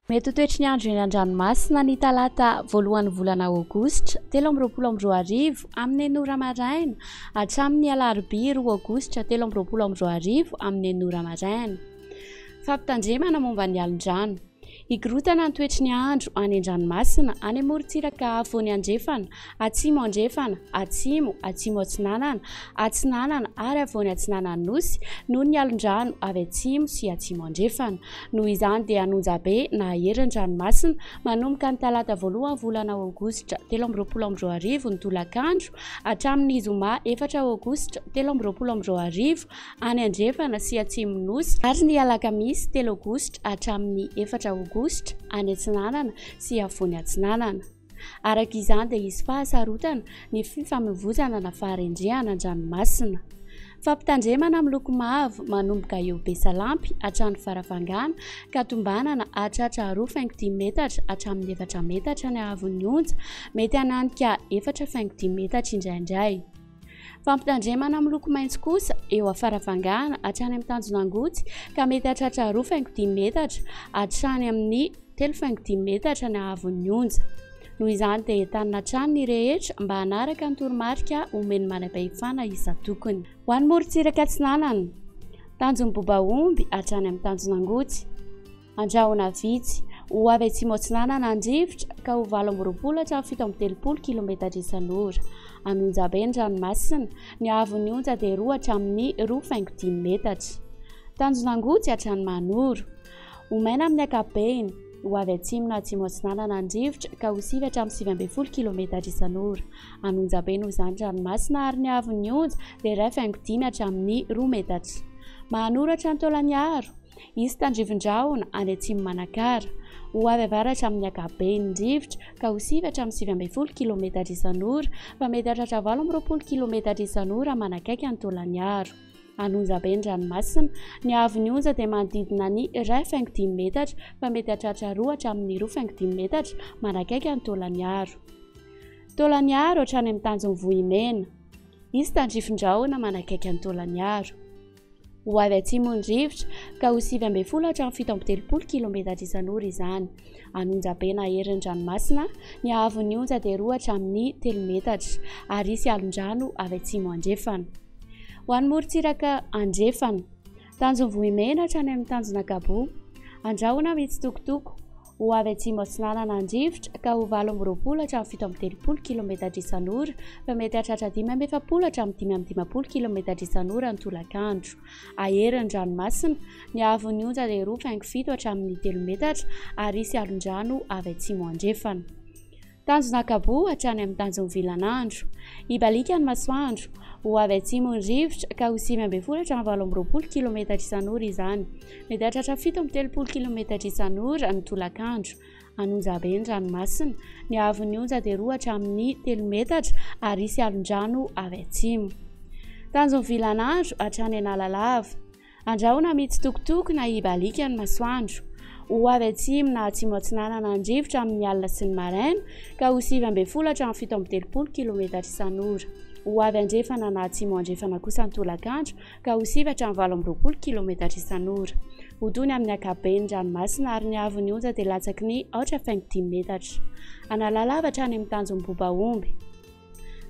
Mety ho toetry ny andro eny an-dranomasina ny talata voalohan'ny volana aogositra 2023 amin'ny enina ora maraina hatramin'ny alarobia 2 aogositra 2023 amin'ny enina ora maraina. Fampitandremana momba ny alon-drano. Hikorotana ny toetry ny andro any an-dranomasina any amorontsiraka afovoany andrefana, atsimo andrefana, atsimo, atsimo atsinanana, atsinanana ary afovoany atsinanan'ny Nosy noho ny alon-drano avy atsimo sy atsimo andrefana. Noho izany dia hanonja be na hahery ny ranomasina manomboka ny talata voalohan'ny volana aogositra 2023 ny tolakandro hatramin'ny zoma 4 aogositra 2023 any andrefana sy atsimon'ny Nosy ary ny alakamisy 3 aogositra hatramin'ny 4 aogositra any atsinanana sy afovoany atsinanana. Araka izany dia hisy fahasarotana ny fifamoivozana na faharendrehana an-dranomasina. Fampitandremana miloko mavo manomboka eo Besalampy hatrany Farafangana ka tombanana hahatratra 2,5 metatra hatramin'ny 4 metatra ny haavon'ny onja, mety hananika 4,5 metatra indraindray. Fampitandremana miloko maitso kosa eo Farafangana hatrany amin'ny tanjon'Angotsy ka mety hahatratra 2,5 metatra hatrany amin'ny 3,5 metatra ny haavon'ny onja. Noho izany dia entanina hatrany ny rehetra mba hanaraka ny toromarika omen'ny manam-pahefana isan-tokony. Ho an'ny morontsiraka atsinanana, tanjon'ny Bobaomby hatrany amin'ny tanjon'Angotsy. Andrahona vitsy, ho avy atsimo atsinanana an-drivotra ka ho 28 hatramin'ny 37 kilometatra isan'ora. An'Onjabe ny ranomasina, ny haavon'ny onja dia 2 hatramin'ny 2,5 metatra. Tanjon'Angotsy hatrany Mahanoro. Ho maina amin'ny ankapobeny, ho avy atsimo na atsimo atsinanana ny rivotra ka ho 9 hatramin'ny 19 kilometatra isan'ora. An'Onjabe noho izany ranomasina ary ny haavon'ny onja dia 1,5 hatramin'ny 2 metatra. Mahanoro hatrany Taolagnaro. Hisy tandrivin-drahona any atsimo Manakara. Ho avy avaratra amin'ny ankapobeny ny rivotra ka ho 9 hatramin'ny 19 kilometatra isan'ora fa mety hahatratra 28 kilometatra isan'ora manakaiky an'i Taolagnaro. An'Onjabe ny ranomasina. Ny haavon'ny onja dia manodidina ny 1,5 metatra fa mety hahatratra 2 hatramin'ny 2,5 metatra manakaiky an'i Taolagnaro. Taolagnaro hatrany amin'ny tanjon'i Vohimena. Hisy tandrifin-drahona manakaiky an'i Taolagnaro. Ho avy atsimo ny rivotra ka ho 19 hatramin'ny 37 kilometatra isan'ora izany. An'Onjabe na herin'ny ranomasina, ny haavon'ny onja dia 2 hatramin'ny 3 metatra ary hisy alon-drano avy atsimo andrefana. Ho an'ny morontsiraka andrefana, tanjon'i Vohimena hatrany amin'ny tanjon'Ankaboa, andrahona mitsitokotoko, Ho avy atsimo atsinanana an-drivotra ka ho 28 hatramin'ny 37 kilometatra isan'ora fa mety hahatratra 45 hatramin'ny 55 kilometatra isan'ora ny tolakandro. Hahery ny ranomasina, ny haavon'ny onja dia 2,7 hatramin'ny 3 metatra ary hisy alon-drano avy atsimo andrefana. Tanjona Ankaboa hatrany amin'ny tanjon'ny vilan'andro. Hibaliaka ny masoandro. Ho avy atsimo ny rivotra ka ho 19 hatramin'ny 28 kilometatra isan'ora izany. Mety hahatratra 37 kilometatra isan'ora ny tolakandro. An'Onjabe ny ranomasina. Ny haavon'ny onja dia 2 hatramin'ny 3 metatra ary hisy alon-drano avy atsimo. Tanjon'ny vilan'andro hatrany Analalava. Andrahona mitsitokotoko na hibaliaka ny masoandro. Ho avy atsimo na atsimo atsinanana an-drivotra amin'ny alina sy ny maraina ka ho 19 hatramin'ny 37 kilometatra isan'ora. Ho avy andrefana na atsimo andrefana kosa ny tolakandro ka ho 9 hatramin'ny 28 kilometatra isan'ora. Ho tony amin'ny ankapobeny ny ranomasina ary ny haavon'ny onja dia latsaky ny 0,5 metatra. Analalava hatrany amin'ny tanjon'i Bobaomby.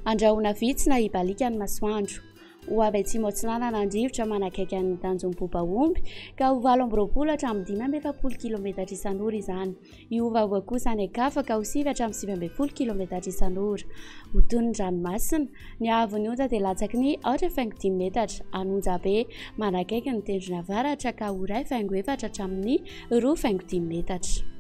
Andrahona vitsy na hibaliaka ny masoandro. Ho avy atsimo atsinanana an-drivotra manakaiky an'ny tanjon'i Bobaomby ka ho 28 hatramin'ny 45 kilometatra isan'ora izany. Hiovaova kosa any an-kafa ka ho 9 hatramin'ny 19 kilometatra isan'ora. Ho toy ny ranomasina, ny haavon'ny onja dia latsaky ny 0,5 metatra any Onjabe manakaiky ny tendrony avaratra ka ho 1,4 hatramin'ny 2,5 metatra.